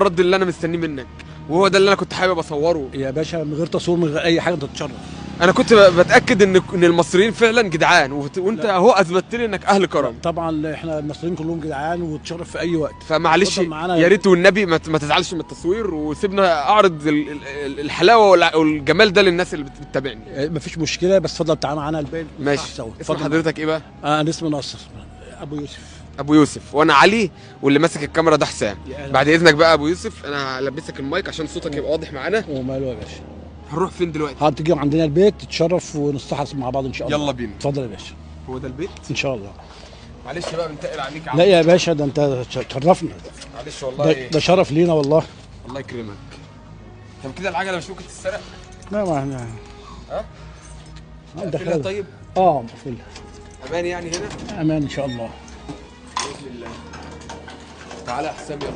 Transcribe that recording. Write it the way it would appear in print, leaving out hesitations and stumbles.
الرد اللي انا مستنيه منك، وهو ده اللي انا كنت حابب اصوره. يا باشا من غير تصوير، من غير اي حاجه، انت تتشرف. انا كنت بتاكد ان المصريين فعلا جدعان، وانت اهو اثبتت لي انك اهل كرم. طبعا احنا المصريين كلهم جدعان، وتشرف في اي وقت. فمعلش اتفضل معانا. يا ريت والنبي ما تزعلش من التصوير، وسيبنا اعرض الحلاوة والجمال ده للناس اللي بتتابعني. مفيش مشكله، بس اتفضل تعالى معانا البيت. ماشي. سوا. اسم اتفضل. حضرتك ايه بقى؟ انا اسمي ناصر ابو يوسف. ابو يوسف، وانا علي، واللي ماسك الكاميرا ده حسام. يا أهلا. بعد اذنك بقى ابو يوسف، انا هلبسك المايك عشان صوتك يبقى واضح معانا. وماله يا باشا. هنروح فين دلوقتي؟ هتيجي عندنا البيت تتشرف ونستحص مع بعض ان شاء الله. يلا بينا. اتفضل يا باشا. هو ده البيت؟ ان شاء الله. معلش بقى بنتقل عليك يا عم. لا يا باشا، ده انت تشرفنا. معلش والله. ده شرف لينا والله. الله يكرمك. طب كده العجلة مش ممكن تتسرق؟ لا ما احنا ها؟ ده قافلها طيب؟ اه مقفولها. امان يعني هنا؟ امان ان شاء الله. باذن الله. تعالى يا حسام يلا.